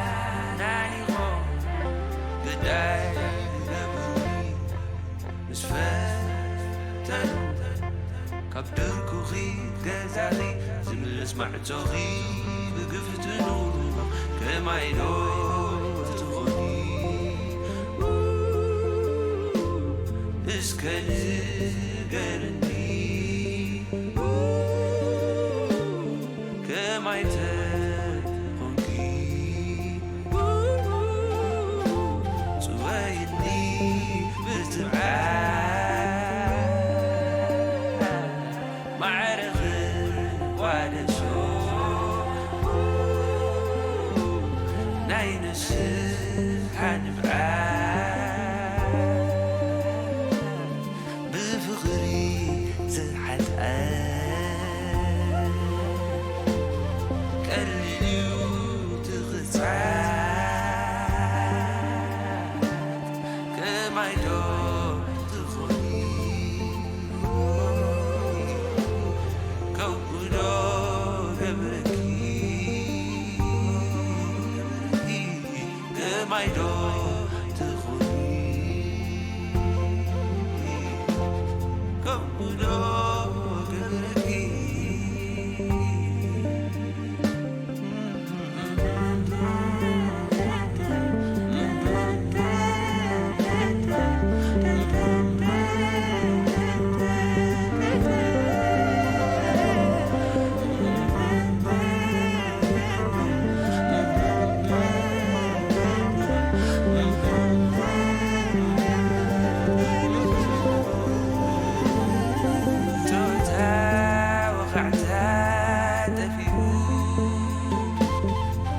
ተሓናኒቖም ግዳይ ገብሩኒ ምስ ፈተኑ ካብ ድርኩኺ ገዛኺ ዝምልስ ማዕጾኺ ብግፍትኑ ከማይ ዶ ትኾኒ እስከ ንገርኒ ከማይ ተኾንኪ ጽወይኒ ብትብዓት ማዕረኺ ቋደሶ ናይ ንስሓ ንብዓት ብፍቕሪ ዝሓልአ ቀሊል እዩ ትኽጻት ከማይ ዶ ትኾኒ ከምኡ ዶ ገብረኪ ከማይ ዶ ትኾኒ ከምኡ ዶ ገብረኪ ጾታ ወኻዕታ ጠፊኡ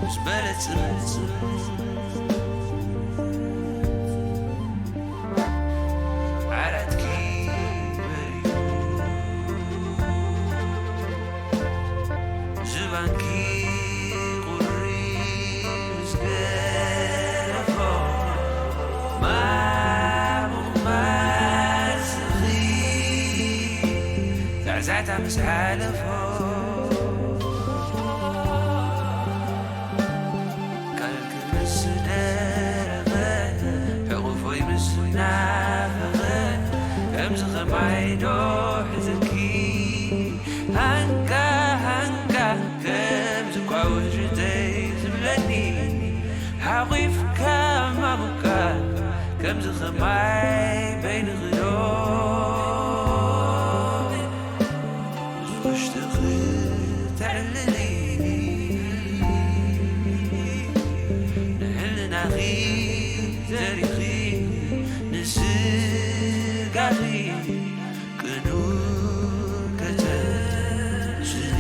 ምስ በለጽ ዓራትኪ በሪሁ ዝባንኪ ቁሪ ምስ ገረፎ ማሙቕ ማስኺ ዛዕዛዕታ ምስ ሓለፎ ካልኪ ምስ ደረቐ ሕቑፎይ ምስ ናፈቐ ከምዚ ኸማይ ዶ ሕዝኪ ሃንካ ሃንካ ከምዚ ኳ ውሽተይ ዝብለኒ ሓቑፍካ ማሙካ ከምዚ ኸማይ በይንኺ ዶ ውሽጥኺ ተዕልሊ ንሕልናኺ ዘሪኺ ንስጋኺ ቅኑ ከተስሊ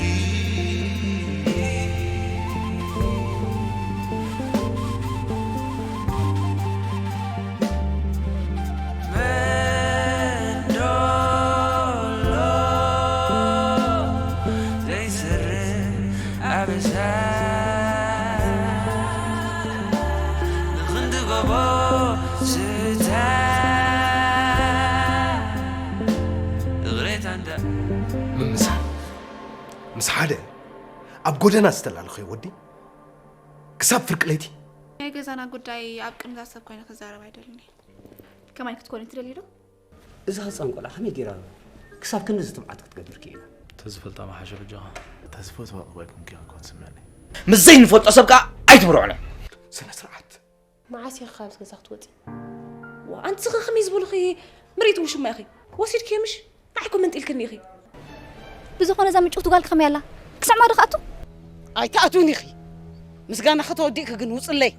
መንዶሎ ዘይሰርሕ ኣበሳ ንኽንዲ ጎቦ ስታ እቕሬታ እንዳ ምምሳል ምስ ሓደ ኣብ ጎደና ዝተላለኸዮ ወዲ ክሳብ ፍርቂ ለይቲ ናይ ገዛና ጉዳይ ኣብ ቅድሚ እዛ ሰብ ኮይነ ክዛረብ ኣይደልን እየ። ከማይ ክትኮኒ ትደልዩ ዶ? እዛ ህፃን ቆልዓ ከመይ ገይራ ክሳብ ክንድዚ ትብዓት ክትገብር ክኢላ? ተዝፈልጣ ምሓሸ በጃኻ። ተዝፈትዋ እኳ ኣይኮንኪ እኳ ትስምዕኒ። ምስ ዘይንፈልጦ ሰብ ከኣ ኣይትብርዕሎ። ስነ ስርዓት። መዓስ ኢኺ ካብዚ ገዛ ክትወፂ? ዋ፣ ኣንቲ ስኺ ከመይ ዝበልኺ ምርኢት ውሽማ ኢኺ? ወሲድክዮ ምሽ? ንዓይ እኮ መንጢልክኒ ኢኺ። ብዝኾነ እዛ ምጭውቲ ጓል ከመይ ኣላ? ክስዕማ ዶ ክኣቱ? ኣይትኣትውን ኢኺ። ምስጋናኺ ተወዲእኪ ግን ውፅለይ።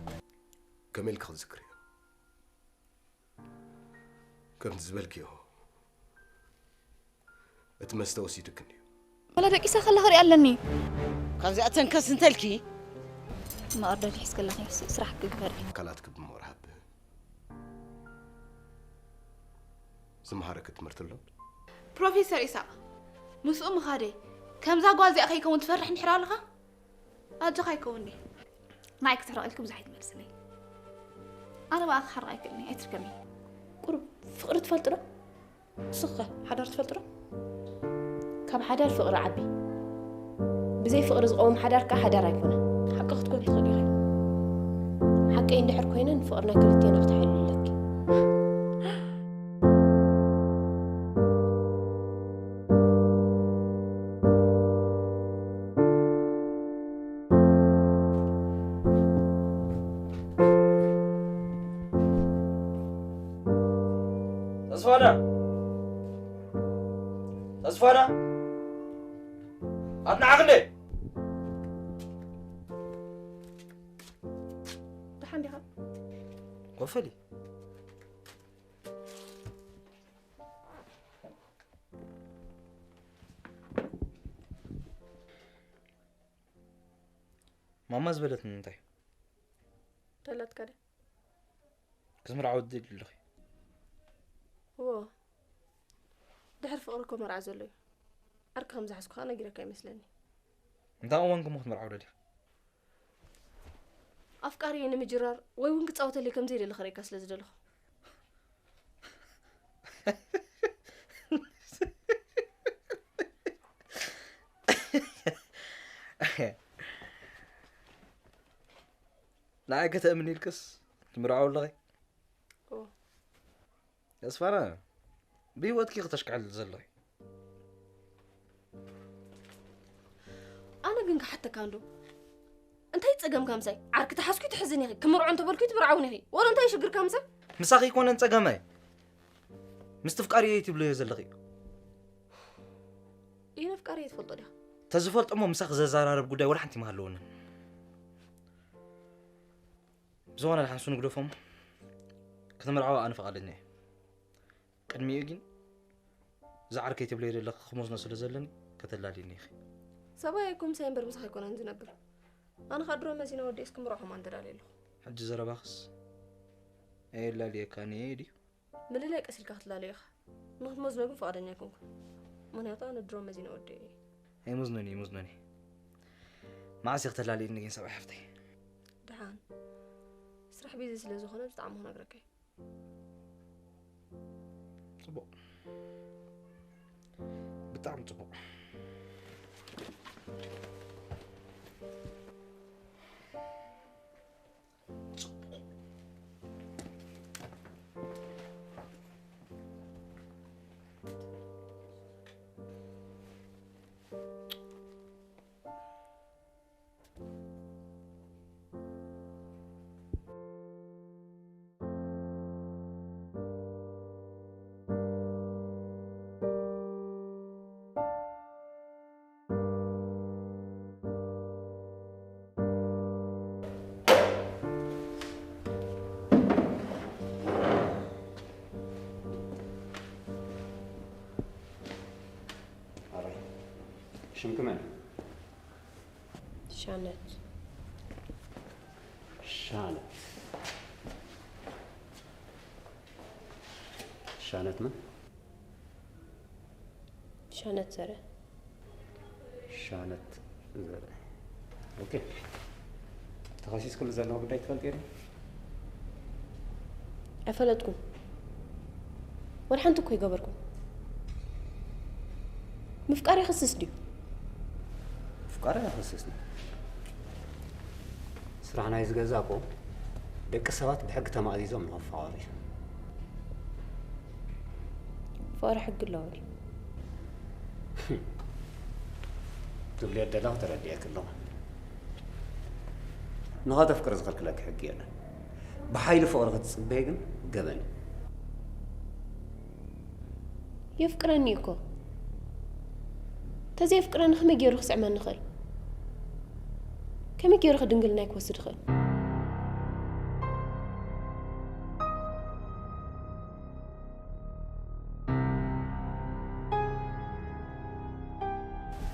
ከመይ ኢልኪ ክትዝክርዮ? ከምቲ ዝበልክዮ እቲ መስተ ወሲዱክን እዩ። ዋላ ደቂሰ ከላ ክርኢ ኣለኒ። ካብዚኣ ተንከስ እንተልኪ። መቐርደድ ሒዝኪ ኣለኺ፣ ስ-፣ ስራሕ ክግበር እዩ። ኣካላትኪ ብምቕራብ ዝመሃረኪ ትምህርቲ ኣሎ? ፕሮፌሰር ኢሳቕ፣ ምስኡ ምኻደይ ከምዛ ጓል እዚኣ ከይከውን ትፈርሕ እንድሕር ኣለኻ? ኣጆኻ ኣይከውን ድየ? ንዓይ ክትሕረቕ ኢልኪ ብዙሕ ኣይትመልስለይ። ኣነ ብኣኻ ክሕረቕ ኣይክእልን እየ፣ ኣይትርከሚ። ቁሩብ ፍቕሪ ትፈልጢ ዶ? ንስኺ ኸ ሓዳር ትፈልጢ ዶ? ካብ ሓዳር ፍቕሪ ዓቢ። ብዘይ ፍቕሪ ዝቐውም ሓዳር ከኣ ሓዳር ኣይኮነን። ሓቂ ክትኮን ትኽእል ኢኺ። ሓቀይ እንድሕር ኮይነ፣ ንፍቕርና ክልቴና ክትሓልዩ ኣለኪ። ተስፋና! ተስፋና! ኣትናዓኽ እንዴ? ደሓን ዲኻ? ወፈሊ። ማማ ዝበለትኒ እንታይ? ተላትካ ደ? ክትምርዓዊ ትደሊ ኣለኺ? እዎ። ድሕሪ ፍቕሪ እኮ መርዓ ዘሎ እዩ። ዓርኪ ከም ዝሓዝኩ ኸኣ ነጊረካ ይመስለኒ። እንታይ እዋን ክሞ ክትምርዓዊ ደሊኻ? ኣፍቃሪየ ንምጅራር ወይ እውን ክጻወተለይ ከም ዘይደሊ ክርእየካ ስለ ዝደለኹ። ንዓይ ከተእምኒ ኢልክስ ትምርዓዊ ኣለኺ? ኦ። ተስፋና፣ ብህይወትኪ ከተሽክዕል ዘለኺ። ኣነ ግን ክሓተካ እንዶ፣ እንታይ ጸገምካ ምሳይ? ዓርኪ ተሓዝኩ ትሕዝን ኢኺ፣ ክምርዖ እንተበልኩ ትምርዓውን ኢኺ። ወላ እንታይ ሽግርካ ምሳይ? ምሳኺ ኣይኮነን ጸገመይ። ምስቲ ፍቃሪየይ ትብልዮ ዘለኺ። ኢነ ፍቃሪየይ ትፈልጦ ዲኻ? ተዝፈልጦ እሞ ምሳኺ ዘዘራርብ ጉዳይ ወላ ሓንቲ ምሃለወንን። ብዝኾነ ደሓን ንሱ ንግደፎም። ክትምርዓዋ ኣነ ፍቓደኛ እየ። ቅድሚኡ ግን እዛ ዓርከይ ትብለዮ ዘለኺ ክመዝኖ ስለ ዘለኒ ከተላልይኒ ኢኺ። ሰብኣይ ኣይኮን ምሳይ እምበር ምሳኺ ኣይኮነን ዝነብር። ኣነ ኸኣ ድሮ መዚነ ወዲኤስ ክምርዖ ከማን ተዳልየ ኣለኹ። ሕጂ ዘረባኽስ ኣየላልየካን እየ ድዩ? ምልላይ ቀስ ኢልካ ክትላለዮ ኢኻ። ንኽትመዝኖ ግን ፍቓደኛ ኣይኮንኩን። ምኽንያቱ ኣነ ድሮ መዚነ ወዲኤ እየ። ኣይመዝኖን እየ፣ ይመዝኖን እየ። መዓስ ኢኺ ተላልይኒ ግን ሰብኣይ ሓፍተይ? ደሓን። ስራሕ ቢዚ ስለ ዝኾነ ብጣዕሚ ክነግረካ እየ። ጽቡቕ። ብጣዕሚ ጽቡቕ። ኣረይ፣ ሽምኪ መን? ሻነት። ሻነት። ሻነት መን? ሻነት ዘረ። ሻነት ዘረ። ኦኬ። ተኸሲስኩሉ ዘለኹ ጉዳይ ትፈልጢ ዶ? ኣይፈለጥኩን። ወላ ሓንቲ እኮ ኣይገበርኩን። ምፍቃር የኽስስ ድዩ? ምፍቃር ኣይኸስስን። ስራሕ ናይ ዝገዛ እኮ ደቂ ሰባት ብሕጊ ተማእዚዞም ንኽፋቐሩ እዩ። ፍቕሪ ሕጊ ኣለዎ ድዩ? ትብልዮ ዘለኺ ተረዲኤኪ ኣለኹ። ንኸተፍቅሪ ዝኽልክለኪ ሕጊ የለን። ብሓይሊ ፍቕሪ ክትጽበዪ ግን ገበን እዩ። የፍቅረኒ እኮ። ተዘየፍቅረኒ ከመይ ገይሩ ክስዕመኒ ይኽእል? ከመይ ገይሩ ከ ድንግልናይ ክወስድ ይኽእል?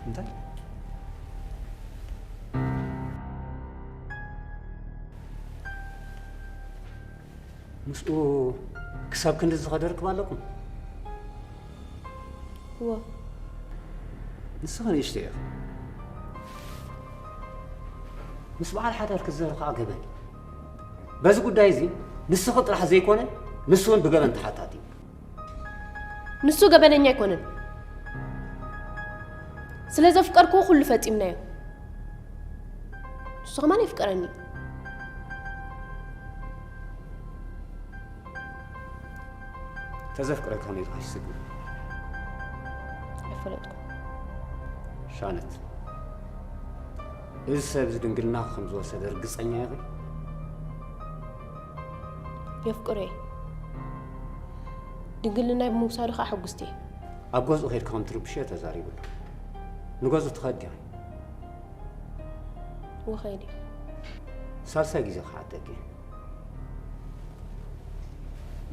እንታይ? ምስኡ ክሳብ ክንድዚ ዝኸደ ርክብ ኣለኩም? እወ። ንስኺ ንእሽቶ ኢኺ። ምስ በዓል ሓዳር ክትዘሪ ከዓ ገበን። በዚ ጉዳይ እዚ ንስኺ ጥራሕ ዘይኮነ፣ ንሱ እውን ብገበን ተሓታቲ እዩ። ንሱ ገበነኛ ኣይኮነን። ስለ ዘፍቀርኩዎ ኩሉ ፈጺምናዮ። ንሱ ከማን የፍቅረኒ። ተዘፍቅረካ ከመይ ኢልካ ይስግር? ኣይፈለጥኩ። ሻነት፣ እዚ ሰብ እዚ ድንግልና ከም ዝወሰደ ርግጸኛ ኢኺ? የፍቅሮ እየ። ድንግልናይ ብምውሳዱ ከዓ ሕጉስቲ እየ። ኣብ ገዝኡ ከይድካ ከም ትርብሽዮ ተዛሪቡ። ንገዝኡ ትኸድ ዲኻ? ወኸይድ እዩ። ሳልሳይ ግዜ ክሓተኪ።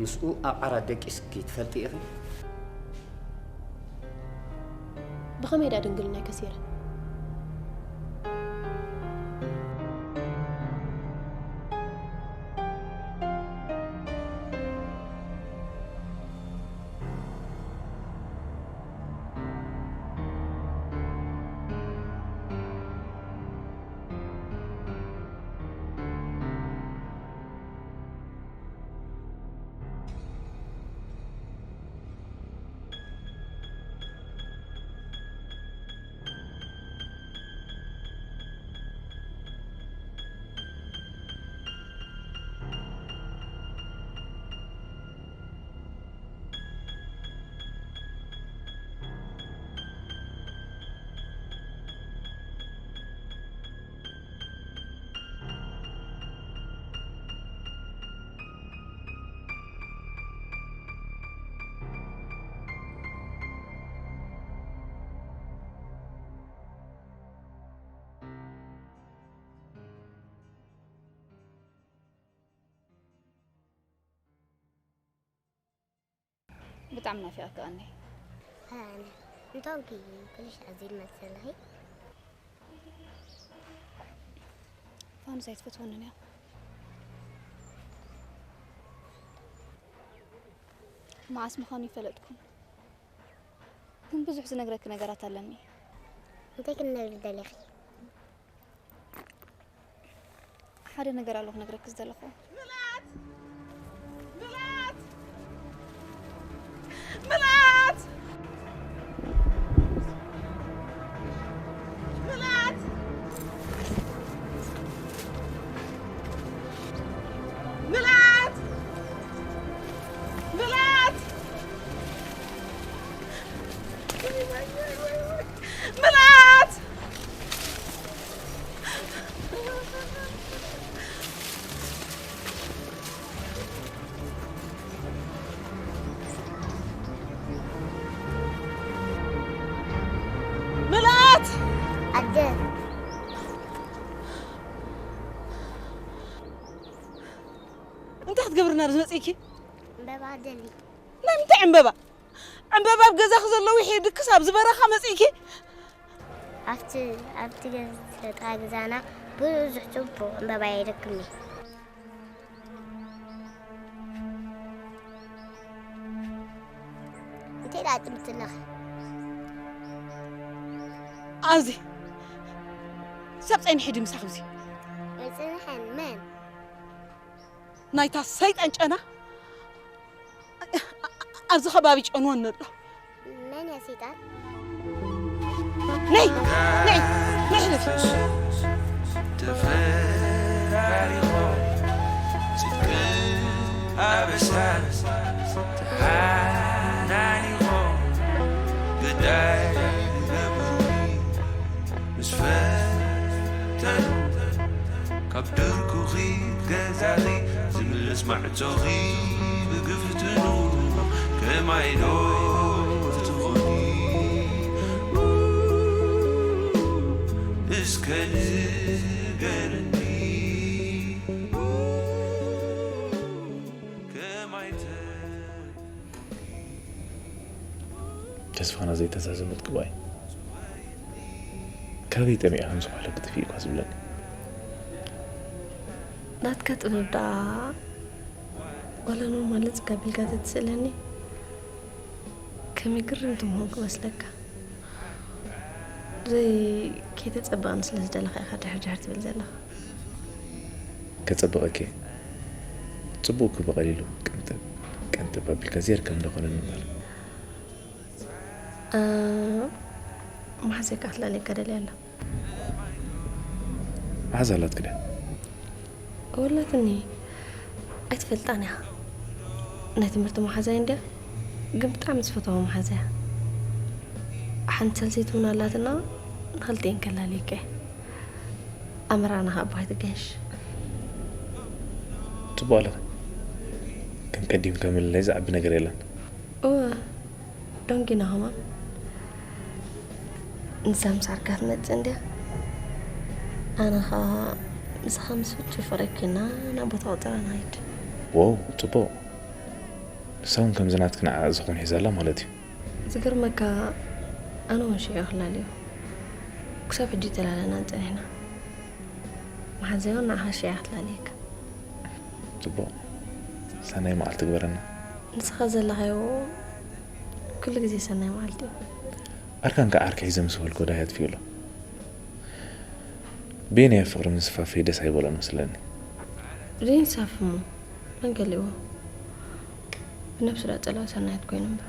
ምስኡ ኣብ ዓራት ደቂስኪ ትፈልጢ ኢኺ? ብኸመይ ዳ ድንግልናይ ከሲረ? ብጣዕሚ ናፊቐኪ ቀኒ። ኣነ እንታንኪ ክልሽ ኣዚድ መሰለኺ። ፋኑስ ኣይትፈትወንን እያ። መዓስ ምዃኑ ይፈለጥኩን፣ ግን ብዙሕ ዝነግረኪ ነገራት ኣለኒ። እንታይ ክንነግሪ ደሊኺ? ሓደ ነገር ኣሎ ክነግረኪ ዝደለኹ። ምላት! ምላት! ምላት! ምላት! ምላት! ምላት! ምላት! ምልኣት! ኣደ። እንታይ ክትገብርና ኣብዚ መጺእኪ? ዕምበባ ደሊ። ናይ ምንታይ ዕምበባ? ዕምበባ ኣብ ገዛኺ ዘሎ ውሒ ድክስ ኣብዚ በረኻ መጺእኪ? ኣብቲ ኣብቲ ገዛ ገዛና ብዙሕ ጽቡቕ ዕምበባ ይደክም እዩ። እንታይ ደኣ ትብል ዘለኺ? ኣብዚ ሰብ ጸኒሑ ድዩ ምሳኺ ኣብዚ? ኣይጸንሐን። መን? ናይታ ሰይጣን ጨና ኣብዚ ከባቢ ጨንወኒ ኣሎ። መን እያ ሰይጣን? ነይ ነይ ነይ ሕለፊ። ተፈራሪቖም ጽድቅን ኣበሳን ተሓናኒቖም ግዳይ ገበሩኒ ምስ ፈተኑ ካብ ደርኩኺ ገዛኺ ዝምለስ ማዕጾኺ ብግፍትኑ ከማይ ዶ ትኾኒ እስከ ንገርኒ ከማይ ተ ተስፋና ዘይተዛዘመት ቅባይ ካበይ ጠሚኣ ከም ዝኾሓለ ክጥፍእ እኳ ዝብለኒ ናትካ ጥበብ ደኣ ዋላ ኖርማል ነጽጋ ቢልካ ተትስእለኒ ከመይ ግርምቲ ምኾንኩ መስለካ። ዘይ ከይተጸበቐኒ ስለ ዝደለኻ ኢኻ ድሕር ድሕር ትብል ዘለኻ። ከጸብቐኪ ጽቡቕኪ ብቐሊሉ ቅንጥብ ቅንጥብ ኣቢልካ ዜር ከም ደኾነኒ እምበር። መሓዘይ ከኣ ትላለየካ ደልያ ኣላ። መሓዛ ኣላትክ ድያ? ወላትኒ ኣይትፈልጣን እያ። ናይ ትምህርቲ መሓዛይ እንድያ፣ ግን ብጣዕሚ ዝፈትዋ መሓዛ እያ። ሓንቲ ሰልሰይቲ እውን ኣላትና፣ ንክልቲኤን ከላልየካ እየ። ኣመራና ካብ ባይ ትገሽ። ጽቡቕ ኣለኺ። ከም ቀዲምካ ምልላይ ዝዓቢ ነገር የለን። እወ፣ ደንጊና ኸማን ንሳ ምስ ዓርካ ትመጽእ እንድያ። ኣነ ኸኣ ምሳኻ ምስ ፍጹ ፍቕሪ ኪና ናብ ቦታ ቁጠራ ንኸይድ። ዋው፣ ጽቡቕ። ንሳ እውን ከምዚ ናትኪ ንዓ ዝኾን ሒዛላ ማለት እዩ። ዝገርመካ፣ ኣነ እውን ሽዑ ክላልዮ። ክሳብ ሕጂ ተላለና ጸኒሕና። መሓዘይ እውን ንዓኻ ሽዑ ክትላልየካ። ጽቡቕ። ሰናይ መዓልቲ ግበረና። ንስኻ ዘለኻዮ ኩሉ ግዜ ሰናይ መዓልቲ እዩ። ኣርካን ከ ዓርከይ ሒዘ ምስ በልኩ ዳይ ኣጥፊኡ ኣሎ። ቤንያ ፍቕሪ ምስፋፈይ ደስ ኣይበሎን መስለኒ። ዘይንሳፍሞ መን ገሊዎ? ብነብሱ ዳ ጸላኢ ሰናይት ኮይኑ እምበር።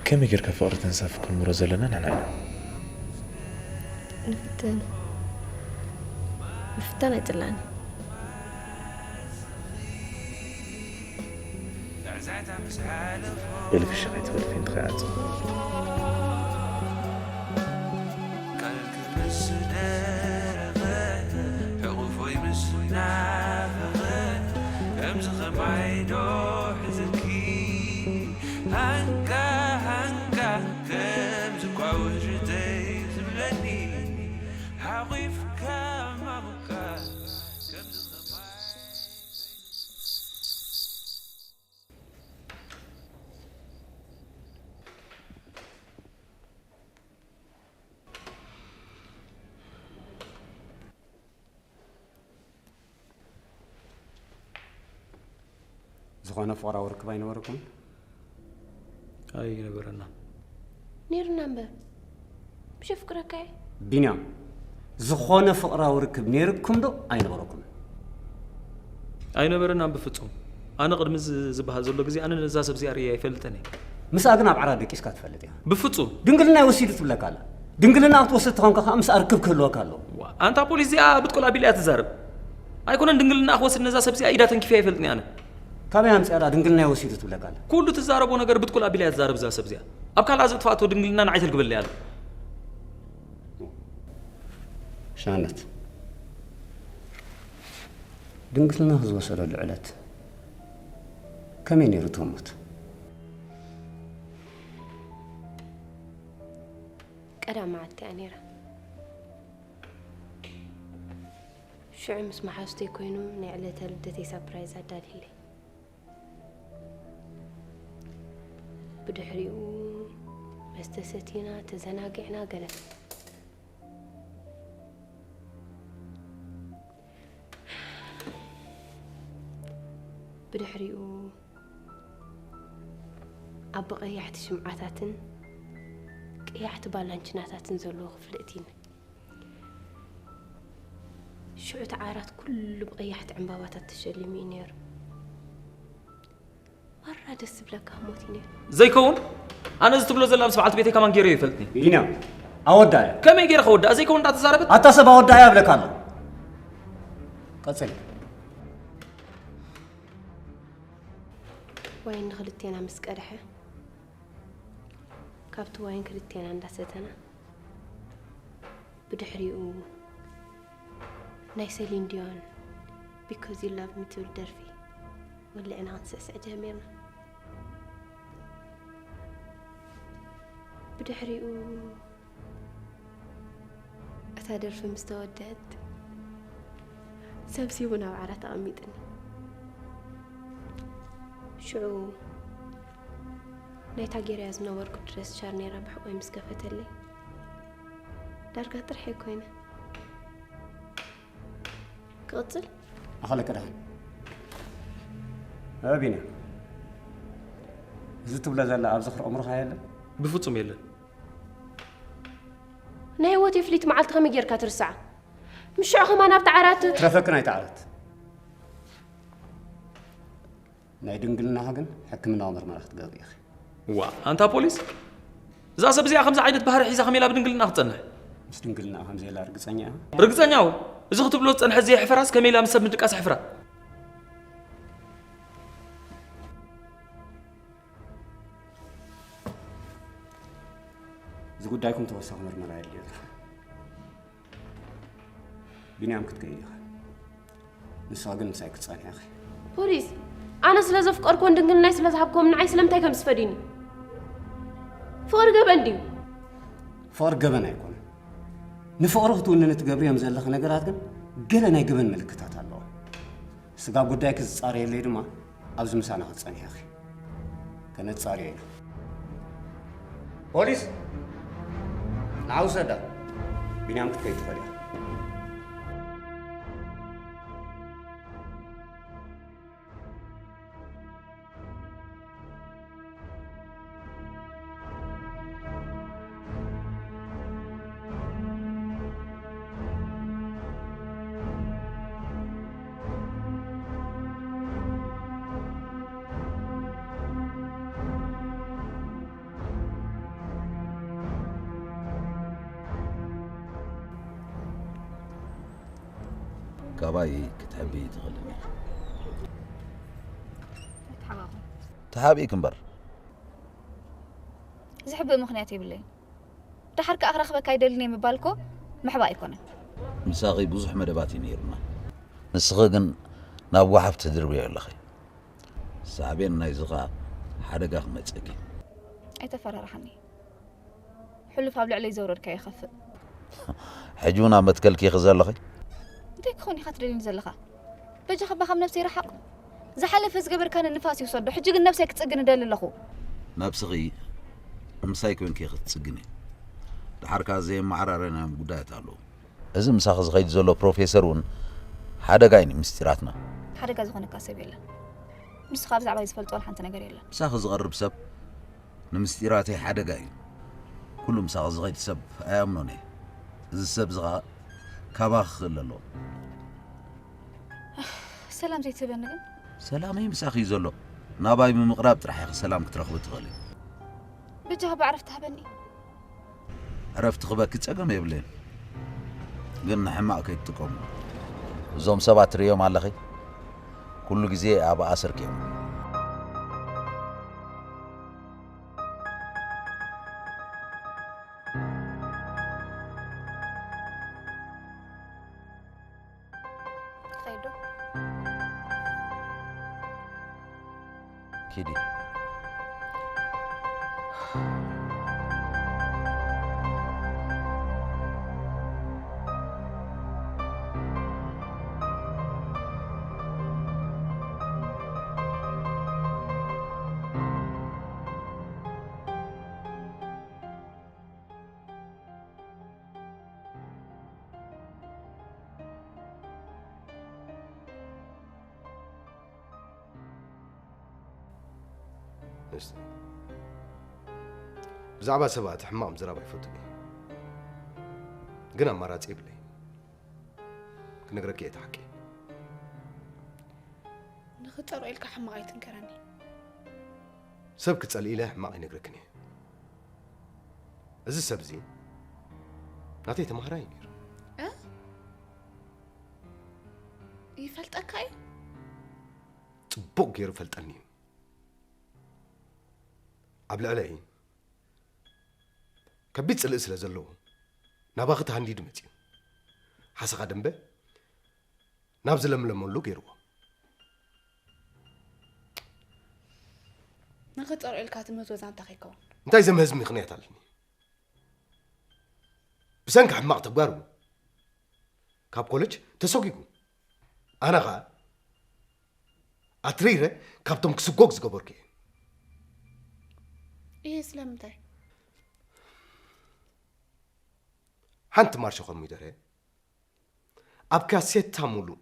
ከመይ ጌርካ ፍቕሪ ተንሳፍ ክንምሮ ዘለና ንሕና ኢና። ንፍትን። ምፍታን ኣይጽላእን። ኢልክሽ ከይትበልፊ እንተ ከይዓጽ። ሕቑፎይ ምስ ናፈቐ ከምዚ ኸማይ ዶ ሕዝልኪ ሃንጋ ሃንጋ ከምዚ ቋውጅተይ ዝብለኒ ሓቑፍካ ማሙካ ከምዚ ኸማይ ዝኾነ ፍቕራዊ ርክብ ኣይነበረኩም? ኣይነበረና። ነይሩና እምበር። ምሽ ፍቅረካ እየ። ቢንያም፣ ዝኾነ ፍቕራዊ ርክብ ነይርኩም ዶ ኣይነበረኩም? ኣይነበረናን ብፍጹም። ኣነ ቅድሚ እዚ ዝበሃል ዘሎ ግዜ ኣነ ነዛ ሰብ እዚኣ ርእየ ኣይፈልጥን እየ። ምስኣ ግን ኣብ ዓራት ደቂስካ ትፈልጥ ኢኻ? ብፍጹም። ድንግልናይ ወሲዱ ትብለካ ኣላ። ድንግልና ክትወስድ ተኾንካ ከኣ ምስኣ ርክብ ክህልወካ ኣለዎ። ዋ፣ ኣንታ ፖሊስ እዚኣ ብትኩል ኣቢላ እያ ትዛረብ። ኣይኮነን ድንግልና ክወስድ ነዛ ሰብ እዚኣ ኢዳ ተንኪፈ ኣይፈልጥን እየ ኣነ። ካበይ ኣምጺኣ ደኣ ድንግልናይ ወሲዱ ትብለካ ኣላ? ኩሉ ትዛረቦ ነገር ብትኩል ኣቢላ እያ ትዛረብ እዛ ሰብ እዚኣ። ኣብ ካልኣ ዘጥፍኣቶ ድንግልና ንዓይ ተልግበለይ ኣላ። ሻነት ድንግልናኺ ዝወሰደሉ ዕለት ከመይ ነይሩ እቲ ህሞት? ቀዳም መዓልቲ እያ ነይራ። ሽዑ ምስ መሓዙተይ ኮይኑ ናይ ዕለተ ልደተይ ሳፕራይዝ ኣዳልዩለይ። ብድሕሪኡ መስተ ሰቲና ተዘናጊዕና ገለ። ብድሕሪኡ ኣብ ብቐያሕቲ ሽምዓታትን ቀያሕቲ ባላንችናታትን ዘለዎ ክፍሊ እቲና። ሽዑ እቲ ዓራት ኩሉ ብቐያሕቲ ዕምባባታት ተሸሊሙ እዩ ነይሩ። ማራ ደስ ዝብለካ ህሞት እዩ ነይሩ። ዘይከውን ኣነ እዚ ትብሎ ዘላ ምስ በዓልቲ ቤተይ ከማን ገይረዮ ይፈልጥኒ። ቢንያም ኣወዳእያ። ከመይ ገይረ ከወድኣ ዘይከውን እንዳተዛረበት ኣታ ሰብ ኣወዳእያ እብለካ ኣለኹ። ቀጽል። ዋይን ንኽልቴና ምስ ቀድሐ ካብቲ ዋይን ክልቴና እንዳሰተና ብድሕሪኡ ናይ ሰሊን ዲዮን Because You Love Me ትብል ደርፊ ወሊዕና ክንስዕስዕ ጀሚርና። ብድሕሪኡ እታ ደርፊ ምስ ተወደአት ሰብሲቡ ናብ ዓራት ኣቐሚጥኒ። ሽዑ ናይታ ጌረያ ዝነበርኩ ድረስ ሻርኔራ ብሕቖይ ምስ ከፈተለይ ዳርጋ ጥርሐይ ኮይነ። ክቕጽል? ኣኸለ ቀዳሕን ቢንያም፣ እዚ ትብሎ ዘላ ኣብ ዝኽሪ ኣእምሮኻ የለን? ብፍጹም የለን። ናይ ህይወተይ ፍልይቲ መዓልቲ ከመይ ጌርካ ትርስዓ? ምሽ ሽዑ ከማን ኣብቲ ዓራት ትረፈክን ኣይትዓረት። ናይ ድንግልናኻ ግን ሕክምናዊ ምርመራ ክትገብሪ ኢኺ። ዋ ኣንታ ፖሊስ፣ እዛ ሰብ እዚኣ ከምዚ ዓይነት ባህሪ ሒዛ ከመይ ኢላ ብድንግልና ክትጸንሕ? ምስ ድንግልናኣ ከም ዘየላ ርግጸኛ ኢኻ? ርግጸኛ እው። እዚ ክትብሎ ዝጸንሐ ዘየሕፈራስ ከመይ ኢላ ምስ ሰብ ምድቃስ ኣሕፍራ? እዚ ጉዳይኩም ተወሳኺ ምርመራ የድልዮ። ቢንያም ክትከይድ ኢኻ። ንስኻ ግን ምሳይ ክትጸንሒ ኢኺ። ፖሊስ፣ ኣነ ስለ ዘፍቀርኮን ድንግልናይ ስለ ዝሃብኮም ንዓይ ስለምንታይ ከም ዝፈድዩኒ? ፍቕሪ ገበን ድዩ? ፍቕሪ ገበን ኣይኮነን። ንፍቕሪ ክትውንኒ ትገብርዮም ዘለኺ ነገራት ግን ገለ ናይ ገበን ምልክታት ኣለዎ። ስጋብ ጉዳይኪ ዝጻረየለይ ድማ ኣብዚ ምሳና ክትጸንሒ ኢኺ። ከነጻርዮ ኢና። ፖሊስ፣ ንዓ ውሰዳ። ቢንያም ክትከይድ ትኽእል ኢኻ። ካባይ ክትሕቢ ትኽእልን ኢኻ። ኣይትሓባኹ። ተሓቢእክ እምበር። ዝሕብእ ምኽንያት የብለይን። ደሓር ከኣ ክረኽበካ ኣይደልን እየ ምባል እኮ ምሕባእ ኣይኮነን። ምሳኺ ብዙሕ መደባት እዩ ነይሩና። ንስኺ ግን ናብ ጓሓፍ ትድርብዮ ኣለኺ። ሳዕቤን ናይዚ ኸኣ ሓደጋ ክመጸኪ። ኣይተፈራርሓኒ። ሕሉፍ ኣብ ልዕለይ ዘውረድካዮ ይኸፍእ። ሕጂ እውን ኣብ መትከልኪ ኢኺ ዘለኺ? እንታይ ክኾን ኢኻ ትደልየኒ ዘለኻ? በጃኻ እባ ካብ ነብሰይ ርሓቕ። ዝሓለፈ ዝገበርካኒ ንፋስ ይውሰዶ። ሕጂ ግን ነብሰይ ክጽግን እደሊ ኣለኹ። ነብስኺ ምሳይ ኮንኪ ኢኺ ክትጽግኒ። ደሓር ከኣ ዘየመዓራረናዮም ጉዳያት ኣለዉ። እዚ ምሳኺ ዝኸይድ ዘሎ ፕሮፌሰር እውን ሓደጋ እዩ ንምስጢራትና። ሓደጋ ዝኾነካ ሰብ የለን። ንስኻ ብዛዕባይ ዝፈልጦ ዋላ ሓንቲ ነገር የለን። ምሳኺ ዝቐርብ ሰብ ንምስጢራተይ ሓደጋ እዩ። ኩሉ ምሳኺ ዝኸይድ ሰብ ኣይኣምኖን እየ። እዚ ሰብ እዚ ኸኣ ካባኺ ክኽእል ኣለዎ። ሰላም ዘይትህበኒ ግን? ሰላመይ ምሳኺ እዩ ዘሎ። ናባይ ብምቕራብ ጥራሕ ኢኺ ሰላም ክትረኽቢ ትኽእሊ። በጃኻ ብዕረፍቲ ሃበኒ። ዕረፍቲ ክበኪ ጸገም የብለይን፣ ግን ንሕማቕ ከይትጥቀሙ። እዞም ሰባት ትርእዮም ኣለኺ፣ ኩሉ ግዜ ኣብ ኣሰርኪ እዮም። ትኸይድ ዶ? ኪዲ። እስቲ፣ ብዛዕባ ሰባት ሕማቕ ምዝራብ ኣይፈቱን እየ፣ ግን ኣማራጺ የብለይ። ክነግረኪ እየ እቲ ሓቂ። ንኽጸልኦ ኢልካ ሕማቕ ኣይትንገረኒ። ሰብ ክጸልኢ ኢለ ሕማቕ ኣይነግረክን እየ። እዚ ሰብ እዚ ናተይ ተማሃራይ እዩ ነይሩ። እ? ይፈልጠካ እዩ? ጽቡቕ ገይሩ ፈልጠኒ እዩ። ኣብ ልዕለይ ከቢድ ጽልኢ ስለ ዘለዎ ናባኺ ተሃንዲዱ መጺኡ። ሓሰኻ ደንበ ናብ ዝለምለመሉ ገይርዎ። ንኽጸልኦ ኢልካ ትምህዞ ዛንታ ከይከውን። እንታይ ዘምህዝ ምኽንያት ኣለኒ? ብሰንኪ ሕማቕ ተግባሩ ካብ ኮለጅ ተሰጒጉ። ኣነ ኸኣ ኣትሪረ ካብቶም ክስጎግ ዝገበርኩ እየ። ይሄ ስለምንታይ? ሓንቲ ማርሾ ኮሚደረ ኣብ ካሴታ ሙሉእ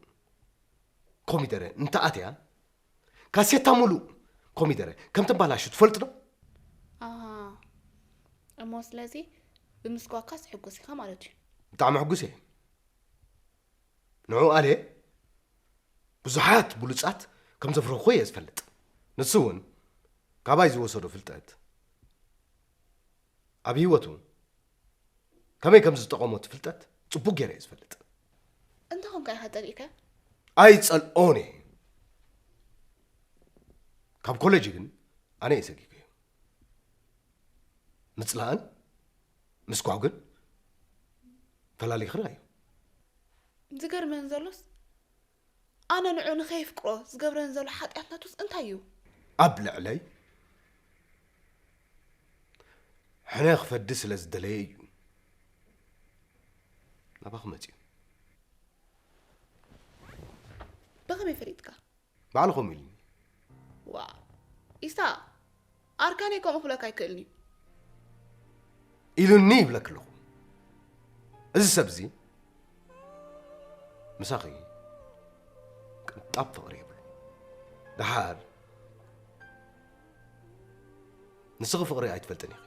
ኮሚደረ እንተኣትያ፣ ካሴታ ሙሉእ ኮሚደረ ከም ተባላሹ ትፈልጥ ዶ? ኣሃ፣ እሞ ስለዚ ብምስጓግካስ ሕጉስ ኢኻ ማለት እዩ። ብጣዕሚ ሕጉስ እየ። ንዑ ኣለ ብዙሓት ብሉጻት ከም ዘፍረኹ እየ ዝፈልጥ። ንሱ እውን ካባይ ዝወሰዶ ፍልጠት ኣብ ህይወቱ ከመይ ከም ዝጠቐሞ እቲ ፍልጠት ጽቡቕ ገይረ እየ ዝፈልጥ። እንታይ ኢኻ ጸሊእካዮ? ኣይጸልኦን እየ። ካብ ኮሌጅ ግን ኣነ እየ ሰጊገዮ። ምጽላእን ምስኳው ግን ፈላሊኽና እዩ። ዝገርመን ዘሎስ፣ ኣነ ንዑ ንኸየፍቅሮ ዝገብረን ዘሎ ሓጢኣት ናቱስ እንታይ እዩ? ኣብ ልዕለይ ሕነ ክፈዲ ስለ ዝደለየ እዩ ናባኹ መጺኡ። ብኸመይ ፈሊጥካ? ባዕሉ ከምኡ ኢሉኒ። ዋ፣ ኢሳ፣ ኣርካነይ ከምኡ ክብለካ ኣይክእልን እዩ። ኢሉኒ ይብለክ ኣለኹ። እዚ ሰብ እዚ ምሳኺ ቅንጣብ ፍቕሪ የብሉ። ደሓር ንስኺ ፍቕሪ ኣይትፈልጥን ኢኺ።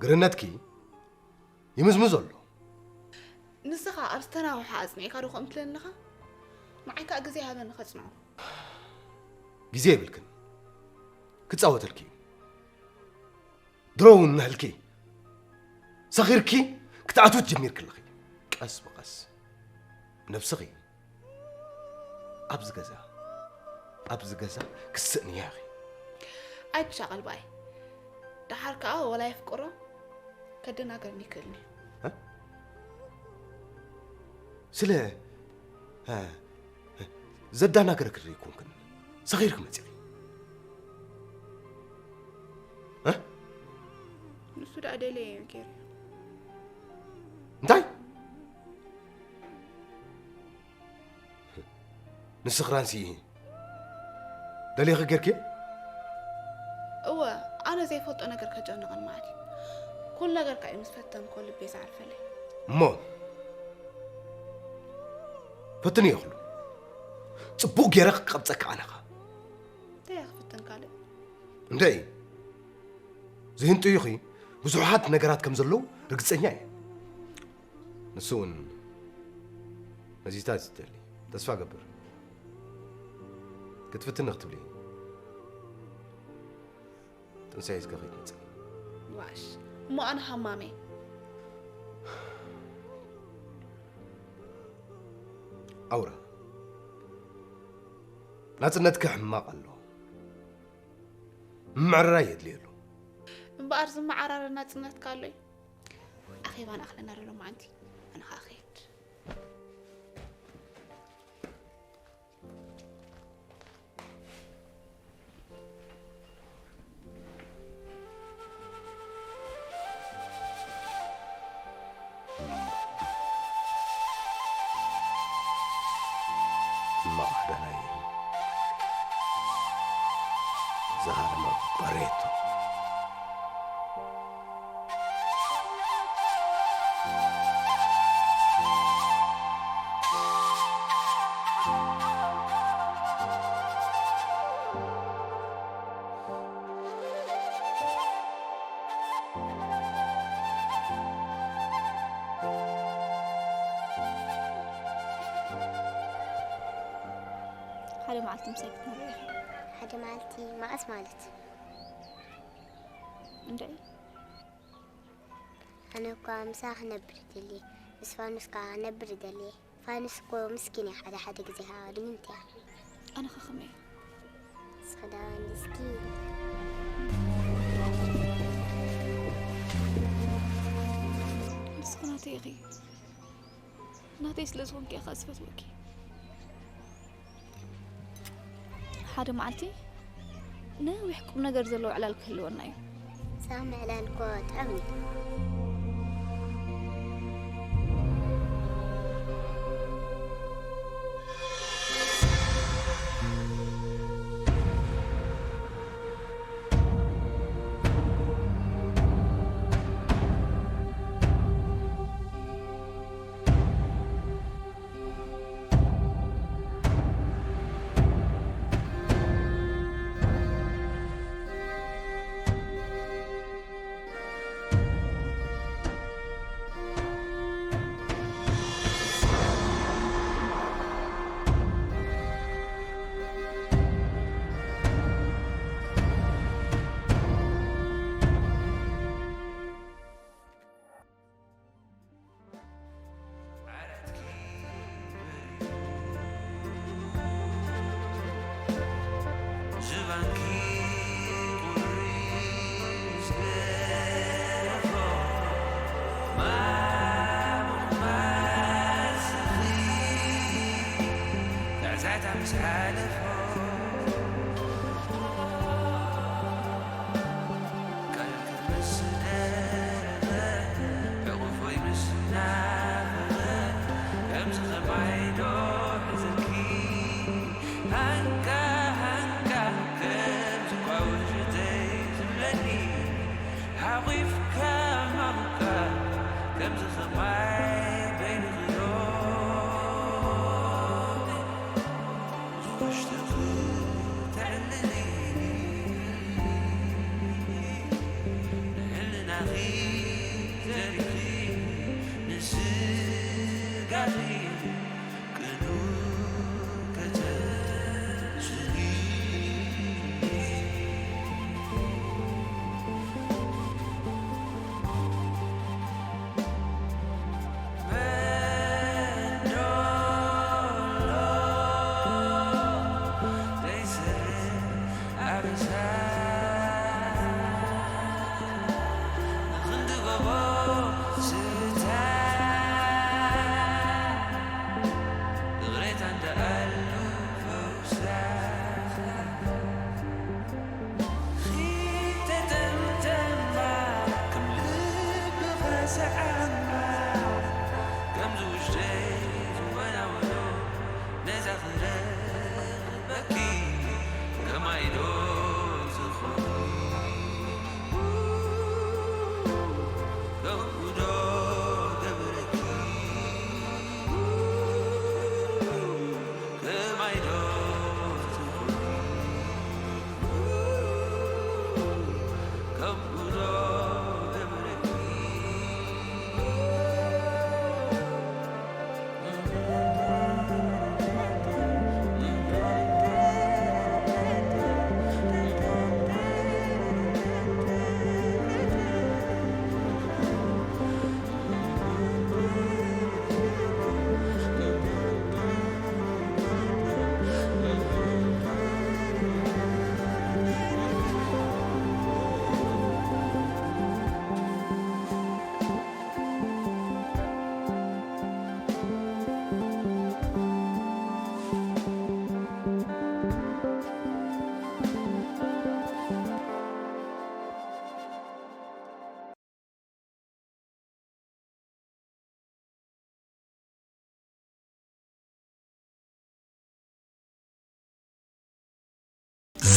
ግርነትኪ ይምዝምዞ ኣሎ። ንስኻ ኣብ ዝተናውሐ ኣጽኒዕካ ዶ ከምኡ ትብለኒ ኣለኻ? ንዓይ ከኣ ግዜ ሃበኒ ከጽንዖ። ግዜ የብልክን። ክጻወተልኪ እዩ። ድሮ እውን ንህልኪ ሰኺርኪ ክትኣትዊ ጀሚርኪ ኣለኺ። ቀስ ብቐስ ነብስኺ ኣብዚ ገዛ፣ ኣብዚ ገዛ ክስእንያ ኢኺ። ኣይትሻቐል ብኣይ። ደሓር ከኣ ወላ የፍቅሮ ከደናገርኒ ይክእልኒ። እ? ስለ፣ እ፣ ዘዳናገረክ ዶ ኣይኮንክን ሰኺርክ መጺኺ? እ? ንሱ ደኣ ደልየ እዩ ገይሩ። እንታይ? ንስኽራንሲ ደሊኺ ጌርክዮ? እወ፣ ኣነ ዘይፈልጦ ነገር ከጨንቐኒ ማለት እዩ። ኩሉ ነገርካ እዩ ምስ ፈተንኮ ልበይ ዝዓርፈለይ። እሞ ፈትንዮ ኩሉ። ጽቡቕ ጌረ ክቐብጸካ ኣነ ኸኣ። እንታይ እየ ክፍትን ካልእ? እንደይ፣ ዝህንጥዩኺ ብዙሓት ነገራት ከም ዘለዉ ርግጸኛ እየ። ንሱ እውን ነዚታት እዩ ዝደሊ። ተስፋ ገብር። ክትፍትኒ ክትብሊ። ጥንሲ ሒዝካ ከይትመጽእ። ዋሽ። እሞ ኣነ ሃማመ። ኣውራ። ናጽነትኪ ሕማቕ ኣሎ። ምምዕርራይ የድልየሉ። እምበኣር ዝመዓራረ ናጽነትካ ኣሎ እዩ። ኣኼባ ንኣኽለና ዶ ሎማዓንቲ? ኣነ ኸኣ እኸይድ። ማዕደናይ ዝሃርመ በሬቱ። ሓደ መዓልቲ ምሳይ ክትነብሪ ኢኺ። ሓደ መዓልቲ መዓስ ማለት? እንድዒ። ኣነ እኳ ምሳኺ ክነብር ይደሊ፣ ምስ ፋኑስ ከኣ ክነብር ይደሊ። ፋኑስ እኮ ምስኪን እያ፣ ሓደ ሓደ ግዜ ከኣ ድምምቲ እያ። ኣነ ኸ ከመይ እየ? ንስኺ ደኣ ምስኪን። ንስኺ ናተይ ኢኺ። ናተይ ስለ ዝኾንኪ እየ ከኣ ዝፈትወኪ። ሓደ መዓልቲ ነዊሕ ቁም ነገር ዘለዎ ዕላል ክህልወና እዩ። ሳሚ ዕላል እኮ ጥዑም እዩ።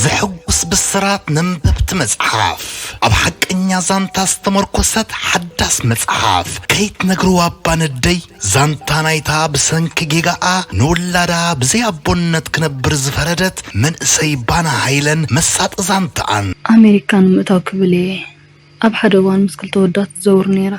ዘሐጉስ ብስራት ነንበብቲ መጽሓፍ። ኣብ ሓቀኛ ዛንታ ዝተመርኮሰት ሓዳስ መጽሓፍ ከይትነግርዋ እባ ነደይ። ዛንታ ናይታ ብሰንኪ ጌጋኣ ንውላዳ ብዘይ ኣቦነት ክነብር ዝፈረደት መንእሰይ ባና ሃይለን መሳጢ ዛንታኣን። ኣሜሪካ ንምእታው ክብል እየ ኣብ ሓደ እዋን ምስ ክልተ ወዳት ትዘውር ነይራ።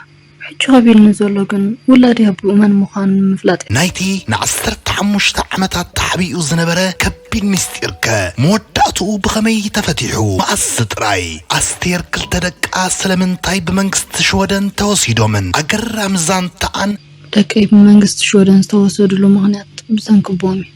ሕጂ ከቢድኒ ዘሎ ግን ውላደይ ኣቦኡ መን ምዃኑ ንምፍላጥ እዩ። ናይቲ ንዓሰርተ ሓሙሽተ ዓመታት ተሓቢኡ ዝነበረ ከቢድ ምስጢርከ መወዳእትኡ ብኸመይ ተፈቲሑ? መኣስ ጥራይ? ኣስቴር ክልተ ደቃ ስለምንታይ ብመንግስቲ ሽወደን ተወሲዶምን? ኣገራሚ ዛንታኣን። ደቀይ ብመንግስቲ ሽወደን ዝተወሰድሉ ምኽንያት ብሰንኪ ኣቦኦም እዩ።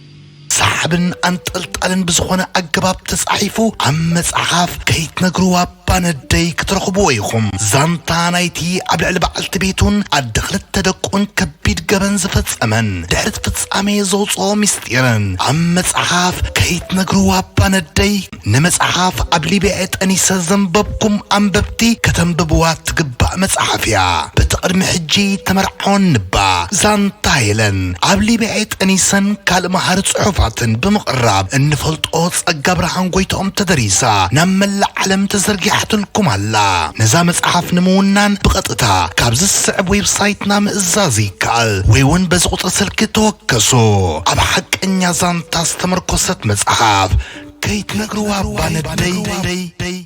ሰሓብን ኣንጠልጣልን ብዝኾነ ኣገባብ ተጻሒፉ ኣብ መጽሓፍ ከይትነግርዋ እባ ነደይ ክትረኽብዎ ኢኹም። ዛንታ ናይቲ ኣብ ልዕሊ በዓልቲ ቤቱን ኣደ ክልተ ደቁን ከቢድ ገበን ዝፈጸመን ድሕሪ እቲ ፍጻሜ ዘውጽኦ ምስጢርን ኣብ መጽሓፍ ከይትነግርዋ እባ ነደይ። ንመጽሓፍ ኣብ ሊብያ ጠኒሰ ዘንበብኩም ኣንበብቲ ከተንብብዋ ትግባእ መጽሓፍ እያ። በቲ ቅድሚ ሕጂ ተመርዓወን ንባ ዛንታ ሄለን ኣብ ሊብያ ጠኒሰን ካልእ መሃሪ ጽሑፋትን ብምቕራብ እንፈልጦ ጸጋ ብርሃን ጎይትኦም ተደሪሳ ናብ መላእ ዓለም ተዘርጊሓትልኩም ኣላ። ነዛ መጽሓፍ ንምውናን ብቐጥታ ካብዚ ዝስዕብ ዌብሳይትና ምእዛዝ ይከኣል ወይ እውን በዚ ቁጽሪ ስልኪ ተወከሱ። ኣብ ሓቀኛ ዛንታ ዝተመርኮሰት መጽሓፍ ከይትነግርዋ እባ ነደይ።